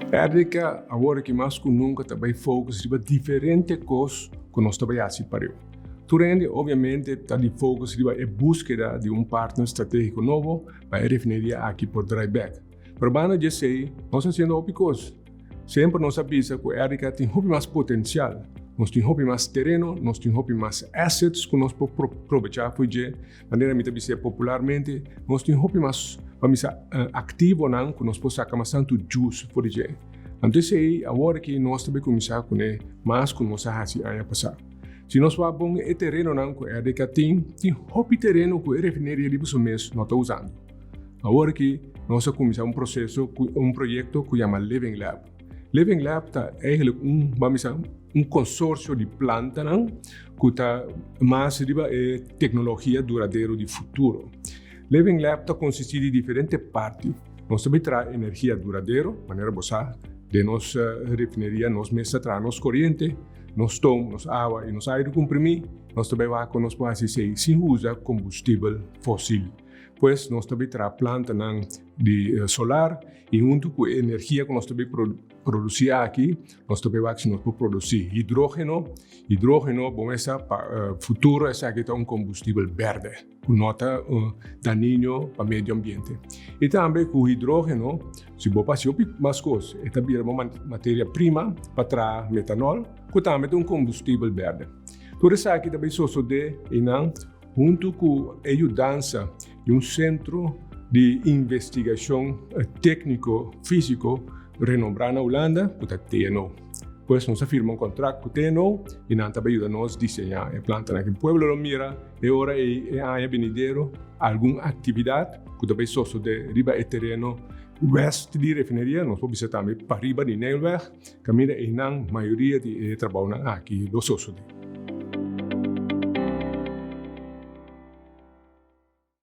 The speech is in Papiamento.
RDK awor aki mas ku nunka ta bai focus riba diferente kos ku nos ta bai hasi pareu. Tur hende obviamente ta di focus riba e búskeda di un partner stratégiko nobo pa e refineria aki por drai bèk. Pero banda di esei nos ta hasiendo hopi kos. Semper nos a bisa ku RDK tin hopi mas potensial. Nos tin hopi mas tereno, nos tin hopi mas assets ku nos por probechá for dje. Manera mi ta bis'é popularmente, nos tin hopi mas, pa mi sa, aktivonan ku nos por saka mas tantu juice for di dje. Anto esei, awor aki nos ta bai kuminsá kuné mas ku nos a hasi aña pasá. Si nos wak bon e terenonan ku RDK tin, tin hopi tereno ku e refineria riba su mes no ta usando. Awor aki nos a kuminsá un proseso ku un proyekto ku yama Living Lab. Living Lab ta eigenlijk un, ban bisa, un konsorsio di plantanan ku ta mas riba e teknologia duradero di futuro. Living Lab ta konsistí di diferente parti. Nos ta bai traha energia duradero, manera bo sa, den nos refineria nos mes ta traha nos koriente, nos stoom, nos awa i nos aire kumprimí. Nos ta bai wak ku nos por hasi esei sin usa kombustibel fosil. Pues nos ta bai traha plantanan di solar i huntu ku e energia ku nos ta bai produsí aki, nos ta bai wak si nos por produsí hidrógeno. Hidrógeno, bo mester sa, pa futuro esaki ta un kombustibel bèrdè ku no ta dañino pa medio ambiente. I tambe ku hidrógeno, si bo por hasi hopi mas kos, e ta bira bo materia prima pa traha metanòl, ku tambe ta un kombustibel bèrdè. Tur esaki ta bai sosodé einan. Huntu ku e yudansa di un sentro di investigashon tékniko físiko renombrá na Hulanda ku ta TNO. Pues nos a firma un kontrakt ku TNO i nan ta bai yuda nos diseñá e plantanan aki. Pueblo lo mira e ora ei e aña benidero algun aktividat ku ta bai sosodé riba e tereno west di refineria, nos por bisa tambe pariba di Nijlweg, kaminda einan mayoria di e trabounan aki lo sosodé.